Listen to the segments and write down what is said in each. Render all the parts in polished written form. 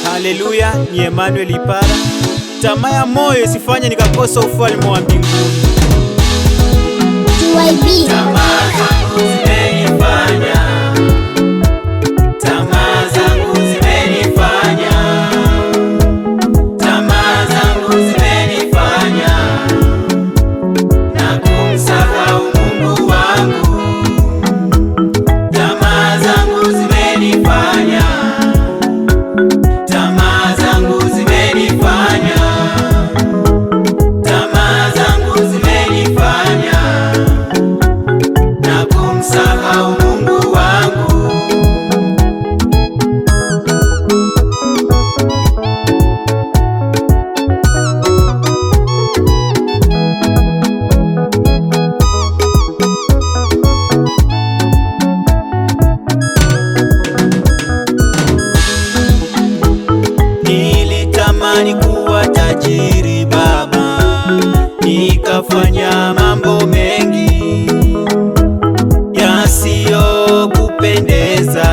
Haleluya, ni Emmanuel Ipara. Tamaa ya moyo isifanye nikakosa ufalme wa mbinguni. TYB. Tamaa zangu zimenifanya, tamaa zangu zimenifanya, tamaa zangu zimenifanya na kumsahau Mungu wangu. Tamaa zangu zimenifanya, tamaa zangu zimenifanya, tamaa zangu zimenifanya na kumsahau Mungu wangu. Nilitamani kuwa tajiri baba, nikafanya mambo mengi yasiyokupendeza.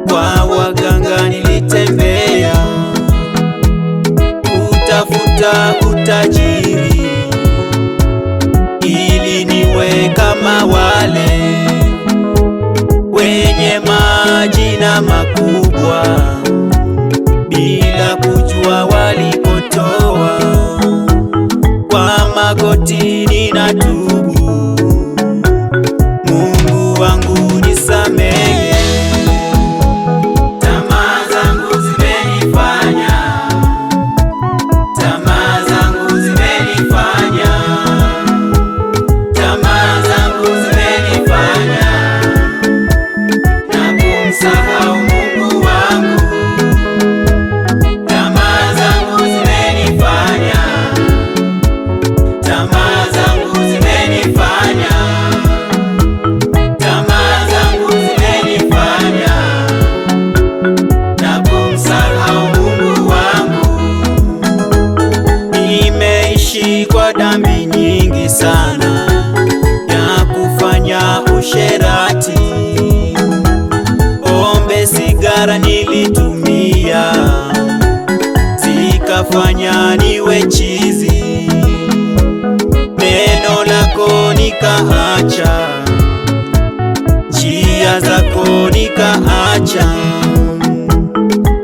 Kwa waganga nilitembea kutafuta utajiri, ili niwe kama wale wenye majina makubwa bila kujua walikotoa. Kwa magoti ninatubu, Mungu wangu nisamehe. Tamaa zangu zimenifanya, tamaa zangu zimenifanya, tamaa zangu zimenifanya na kumsahau Mungu wangu. Tamaa zangu zimenifanya, tamaa zangu zimenifanya, tamaa zangu zimenifanya na kumsahau Mungu wangu. Nimeishi kwa dhambi nyingi sana ya kufanya usherati, pombe, sigara nilitumia, zikafanya niwe chizi. Neno lako nikaacha, njia zako nikaacha,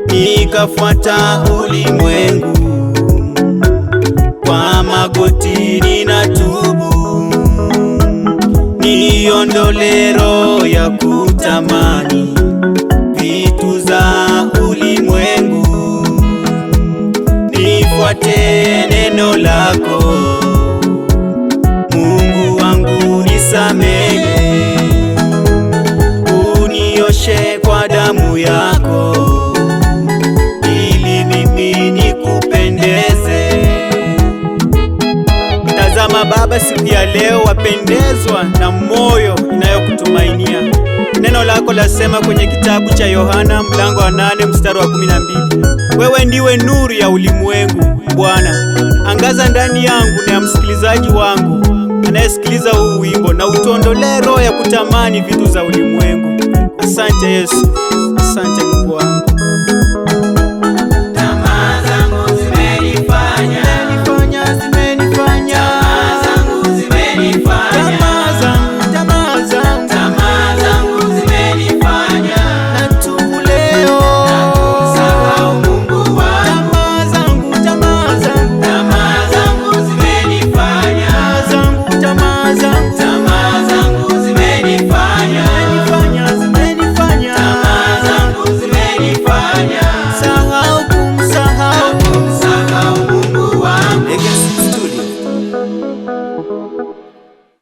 nikafuata ulimwengu. Kwa magoti ninatubu, niondole roho ya kutamani vitu za ulimwengu, nifuate neno lako. Mungu wangu nisamehe, unioshe kwa damu yako, ili mimi nikupendeze. Tazama Baba, siku ya leo wapendezwa na moyo inayokutumainia. Neno lako lasema kwenye kitabu cha Yohana mlango wa 8 mstari wa 12, wewe ndiwe nuru ya ulimwengu. Bwana, angaza ndani yangu na ya msikilizaji wangu anayesikiliza huu wimbo, na utuondolee roho ya kutamani vitu za ulimwengu. Asante Yesu, asante Mungu wangu.